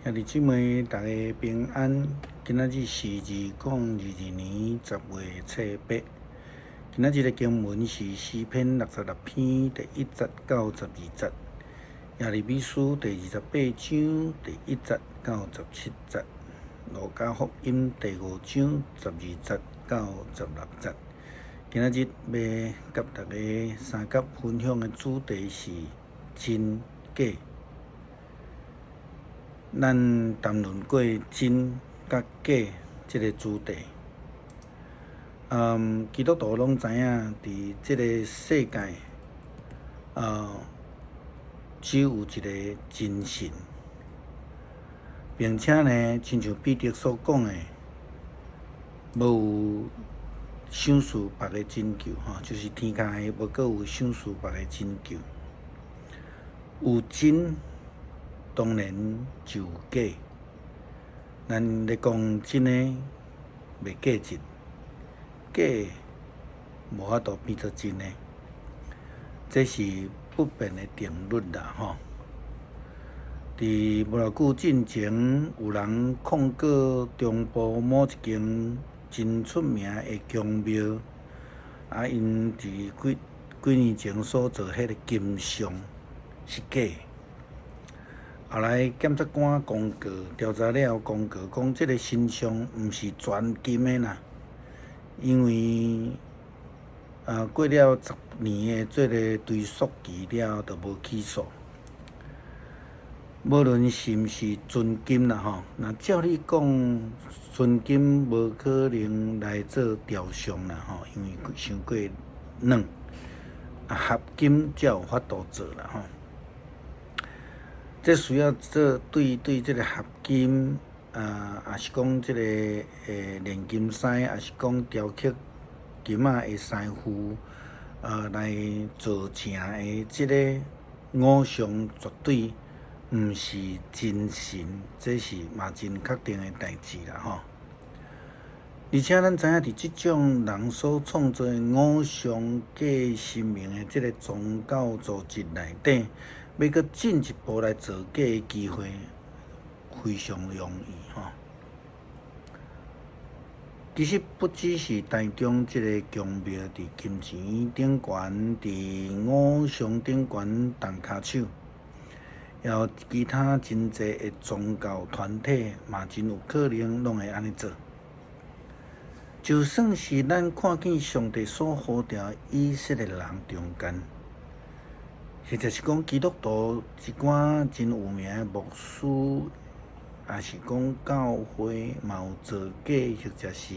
兄弟姊妹，逐家平安。今仔日是2022年10月初8。今仔日的經文是詩篇66篇第1節到12節，耶利米書第28章第1節到17節，路加福音第5章12節到16節。今仔日欲佮大家相佮分享的主題是真假。咱談論過真佮假這个主題。基督徒攏知影，佇這个世界，只有一个真神，並且呢，親像彼得所講的，無有賞賜別个拯救，吼，就是天跤下無閣有賞賜別个拯救。有真，當然就有假。咱咧講真的袂價值，假的無法度變做真的，這是不變的定律啦，吼。佇無偌久進前，有人控告中部某一間真出名的宮廟，啊，𪜶佇幾幾年前所做彼个金像是假的。後來檢察官公告調查了，公告講這个神像毋是全金的啦，因為過了10年的這个追溯期了，就無起訴。無論是毋是純金啦吼，若照理講，純金無可能來做雕像啦吼，因為傷過軟，啊合金才有法度做啦吼。這需要做對對這个合金，啊，抑是講這个煉金師，抑是講雕刻金仔的師傅，來做成的這个偶像絕對毋是真神，這是嘛真確定的代誌啦吼。而且咱知影，佇這種人所創造的偶像假神明的這个宗教組織內底，欲閣進一步來造假的機會非常容易吼。其實不只是台中這個宮廟佇金錢頂懸，佇偶像頂懸動跤手，也有其他真濟的宗教團體嘛，真有可能攏會按呢做。就算是咱看見上帝所呼召以色列人中間，或者是講基督徒一寡真有名的牧師，抑是講教會嘛有造假，或者是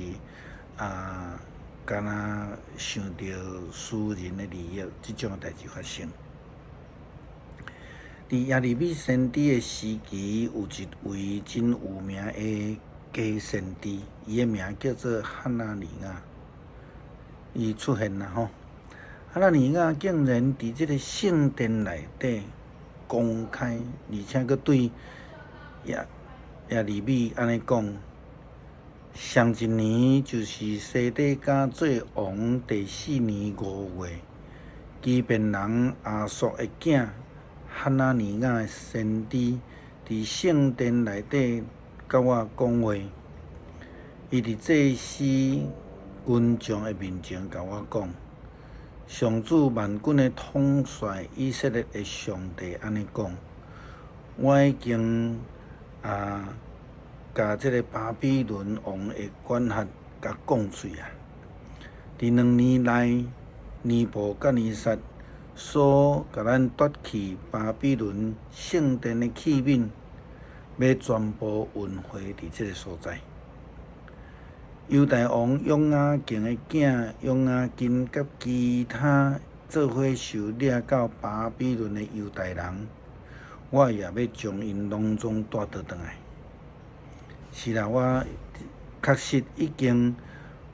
啊，敢若想著私人的利益，這種代誌發生。佇耶利米先知的時期，有一位真有名的假先知，伊的名叫做哈拿尼雅，伊出現啦吼。哈拿尼雅竟然佇這个聖殿內底公開，而且閣對耶耶利米按呢講：上一年就是西底家做王第四年5月，基遍人亞朔的囝哈拿尼雅先知佇聖殿內底佮我講話，伊佇祭司群眾的面前共我講：上主萬軍的統帥以色列的上帝按呢講：我已經啊，共這个巴比倫王的管轄共講喙啊！佇2年內，尼布甲尼撒所共咱奪去巴比倫聖殿的器皿，欲全部運回佇這个所在。猶大王約雅敬的囝約雅斤佮其他做伙受掠到巴比倫的猶大人，我也欲將𪜶攏總帶倒轉來。是啦，我確實已經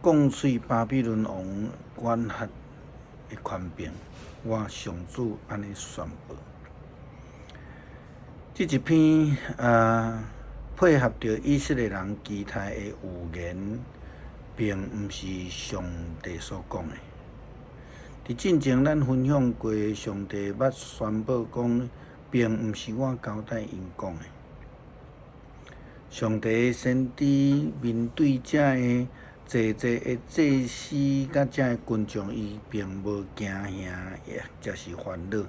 講喙巴比倫王管轄的權柄，我上主按呢宣布。這一篇啊，配合著以色列人期待的預言，並毋是上帝所講的。佇進前咱分享過，上帝捌宣布講，並毋是我交代𪜶講的。上帝先知面對遮个濟濟的祭司佮遮个群眾，伊並無驚嚇，抑或是煩惱。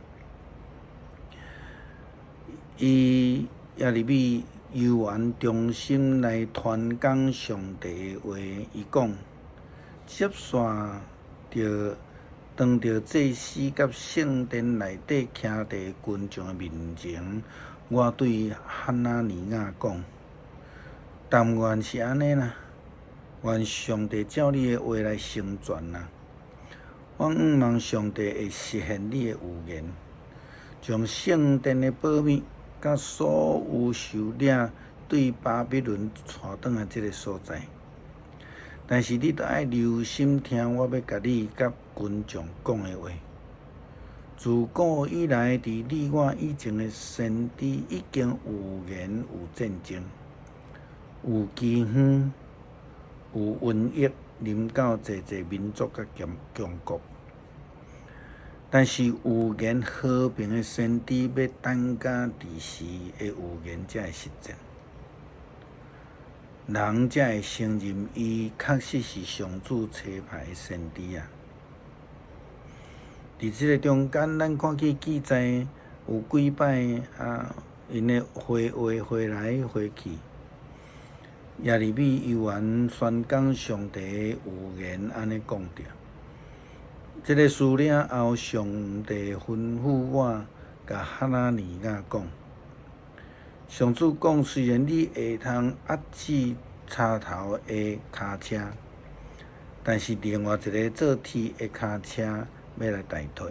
伊耶利米猶原忠心來傳講上帝的話，伊講接續著當著祭司佮聖殿內底徛佇群眾的面前，我對哈拿尼亞講：但願是按呢啦，願上帝照你的話來成全啦。我向望上帝會實現你的預言，將聖殿的寶物佮所有受領對巴比倫帶轉來這个所在。但是你著愛留心聽我欲共你佮群眾講的話。自古以來，佇你我以前的先知已經預言有戰爭、有饑荒、有瘟疫臨到濟濟民族佮強國。但是預言和平的先知欲等到佇時的預言才會實現，人才會承認伊確實是上主差派的先知啊！佇這个中間，咱看見記載有幾擺啊，𪜶的回話回來回去，耶利米猶原宣講上帝的預言，按呢講著。這个事了後，上帝吩咐我，共哈拿尼亞講：上主講，雖然你會通遏止柴頭的跤車，但是另外一个做鐵的跤車欲來代替。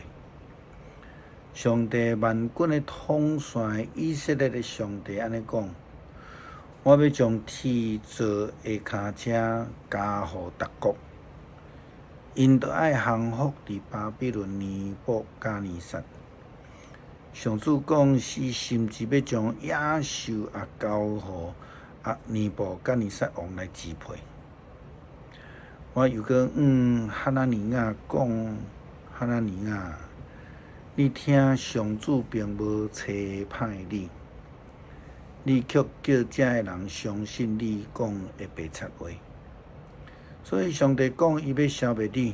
上帝萬軍的統帥以色列的上帝按呢講：我欲將鐵做的跤車交予別國。𪜶著愛降服佇巴比倫尼布甲尼撒。上主講，伊甚至欲將野獸也交予啊尼布甲尼撒王來支配。我猶閣向哈拿尼亞講：哈拿尼亞，你聽上主並無差派你，你卻叫遮个人相信你講的白賊話。所以上帝講，伊欲消滅你，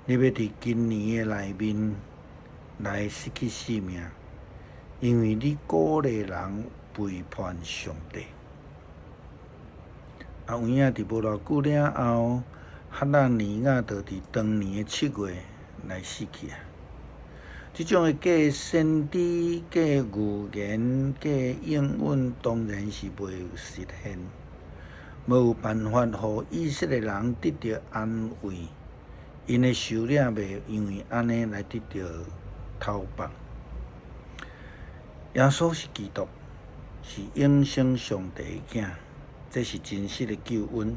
你欲佇今年的內面來失去性命，因為你鼓勵人背叛上帝。啊，有影佇無偌久了後，哈拿尼亞就佇當年的7月來死去啊。這種的假先知、假預言、假應允，當然是袂實現。無有辦法予以色列人得著安慰，𪜶的首領袂因為按呢來得著透放。耶穌是基督，是永生上帝的囝，這是真實的救恩，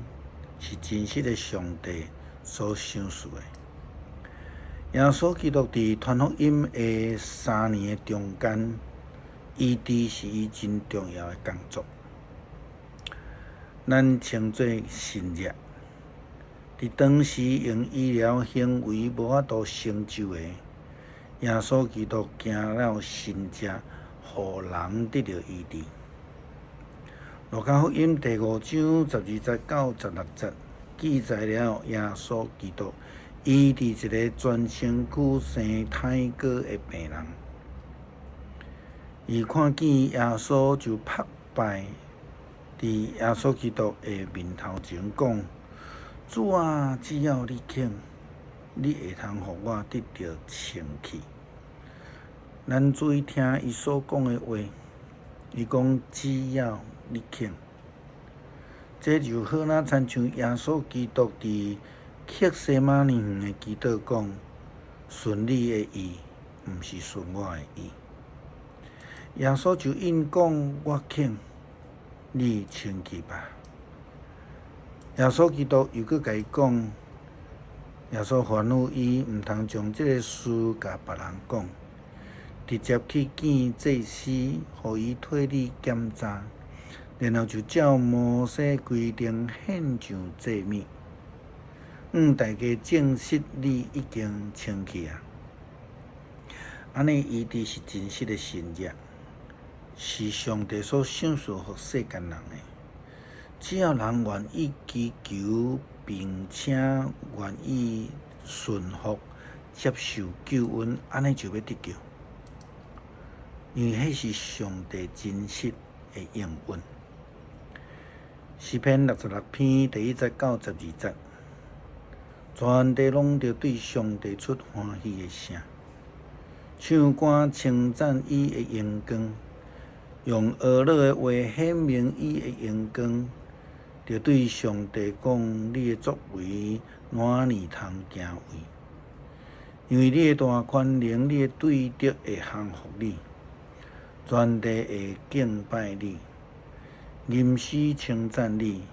是真實的上帝所賞賜的。耶穌基督佇傳福音的3年的中間，醫治是伊真重要的工作。咱稱做神跡。佇當時用醫療行為無法度成就的，耶穌基督行了神跡，予人得著醫治。路加福音第五章12節到16節記載了耶穌基督醫治一个全身軀生苔疥的病人。伊看見耶穌就拍拜。佇耶穌基督的面頭前講：主啊，只要你肯，你會通予我得著清氣。咱注意聽伊所講的話，伊講只要你肯，這就好若親像耶穌基督佇客西馬尼園的祈禱講：順你的意，毋是順我的意。耶穌就應講：我肯。你清氣吧。耶穌基督又閣共伊講，耶穌吩咐伊毋通將這个事共別人講，直接去見祭司，予伊替你檢查，然後就照摩西規定獻上祭物，向大家證實你已經清氣啊。按呢醫治是真實的神跡。是上帝所賞賜予世間人的。只要人願意祈求，並且願意順服接受救恩，按呢就欲得救。因為彼是上帝真實的應允。詩篇66篇第1節到12節，全地攏著對上帝出歡喜的聲，唱歌稱讚伊的榮光，用呵咾的話顯明伊的榮光，著對上帝講：你的作為哪爾通敬畏？因為你的大權能，你的對德會降服你，全地會敬拜你，吟詩稱讚你，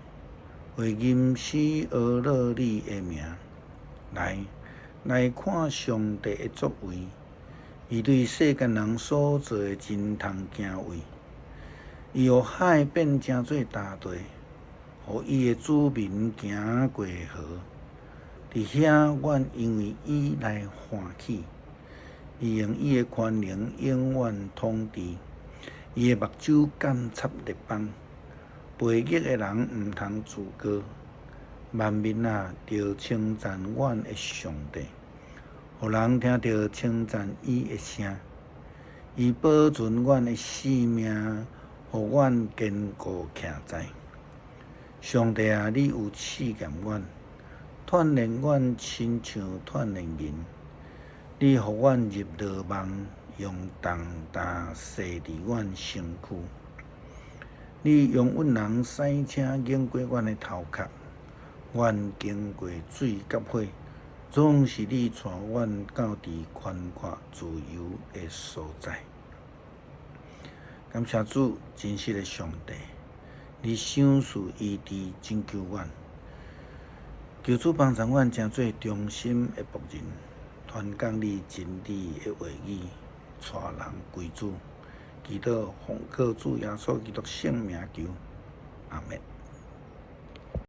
會吟詩呵咾你的名。來，來看上帝的作為，伊對世間人所做的真通敬畏。伊予海變成做乾地，予伊的子民行過河。佇遐，阮因為伊來歡喜。伊用伊的權能永遠統治，伊的目睭監察列邦，悖逆的人毋通自高。萬民啊，著稱讚阮的上帝，予人聽著稱讚伊的聲。伊保存阮的性命，予阮堅固徛在。上帝啊，你有試驗阮，鍛鍊阮親像鍛鍊銀。你予阮入羅網，用重擔繫佇阮身軀。你容阮人賽車經過阮的頭殼，阮經過水佮火，總是你帶阮到佇寬闊自由的所在。感謝主，真實的上帝，你賞賜醫治拯救阮，求主幫助阮成做忠心的僕人，傳講你真理的話語，帶人歸主。祈禱奉靠主耶穌基督聖名求，阿們。